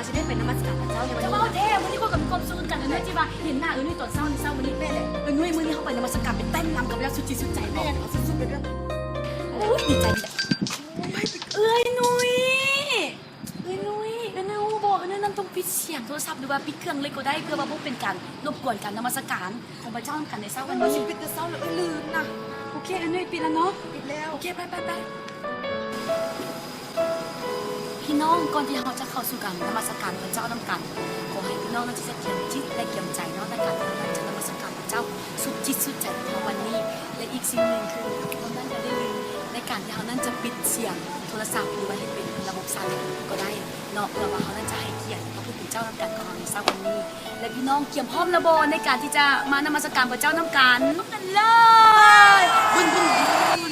ຊິໄດ້ໄປນະມັດສະການພະເຈົ້າໃນວັນນີ້. ເຈົ້າເວົ້າແທ້ ມື້ນີ້ຂ້ອຍກໍມີຄວາມສຸກຄືກັນ ເອື້ອຍ ທີ່ວ່າເຫັນໜ້າເອື້ອຍໜຸ່ຍຕອນເຊົ້ານີ້ ເຊົ້າມື້ນີ້. ແມ່ນແຫຼະ ເອື້ອຍໜຸ່ຍ ມື້ນີ້ເຮົາໄປນະມັດສະການ ໄປເຕັ້ນລຳກັບພະເຈົ້າສຸດຈິດສຸດໃຈ. ແມ່ນ ເອົາສຸດໆໄປເດີ້. ໂອ້ຍ ດີໃຈ ດີໃຈ. ໂອ້ຍ ເອື້ອຍໜຸ່ຍ ເອື້ອຍໜຸ່ຍ ເອື້ອຍໜຸ່ຍຮູ້ບໍ່? ເອື້ອຍໜຸ່ຍນັ້ນຕ້ອງປິດສຽງໂທລະສັບ ຫຼືວ່າປິດເຄື່ອງເລີຍກໍໄດ້ ເພື່ອວ່າບໍ່ເປັນການລົບກວນການນະມັດສະການຂອງພະເຈົ້ານຳກັນໃນເຊົ້າວັນນີ້. ເອີ ຊິປິດແຕ່ເຊົ້າແລ້ວ ເອີຍ ລືມນະ. ໂອເຄ ເອື້ອຍໜຸ່ຍ ປິດແລ້ວເນາະ. ປິດແລ້ວ. ໂອເຄ ໄປໆໆ. ພີ່ນ້ອງ ກ່ອນທີ່ເຮົາຈະເຂົ້າສູ່ການນະມັດສະການພະເຈົ້ານຳກັນ, ຂໍໃຫ້ພີ່ນ້ອງນັ້ນຈະກຽມຈິດ ແລະ ກຽມໃຈເນາະ ໃນການທີ່ເຮົານັ້ນຈະນະມັດສະການພະເຈົ້າສຸດຈິດສຸດໃຈຂອງເຮົາວັນນີ້. ແລະ ອີກສິ່ງໜຶ່ງຄື ເຮົານັ້ນຈະໄດ້ລືມ ໃນການທີ່ເຮົານັ້ນຈະປິດສຽງໂທລະສັບ ຫຼືວ່າເຮັດເປັນລະບົບໄຊເລນກໍໄດ້ເນາະ, ເພື່ອວ່າເຮົານັ້ນຈະໃຫ້ກຽດພະຜູ້ເປັນເຈົ້ານຳກັນຂອງເຮົາໃນເຊົ້າວັນນີ້. ແລະ ພີ່ນ້ອງກຽມພ້ອມແລ້ວບໍ່ ໃນການທີ່ຈະມານະມັດສະການພະເຈົ້ານຳກັນ? ມາກັນເລີຍ ບຸນໆ.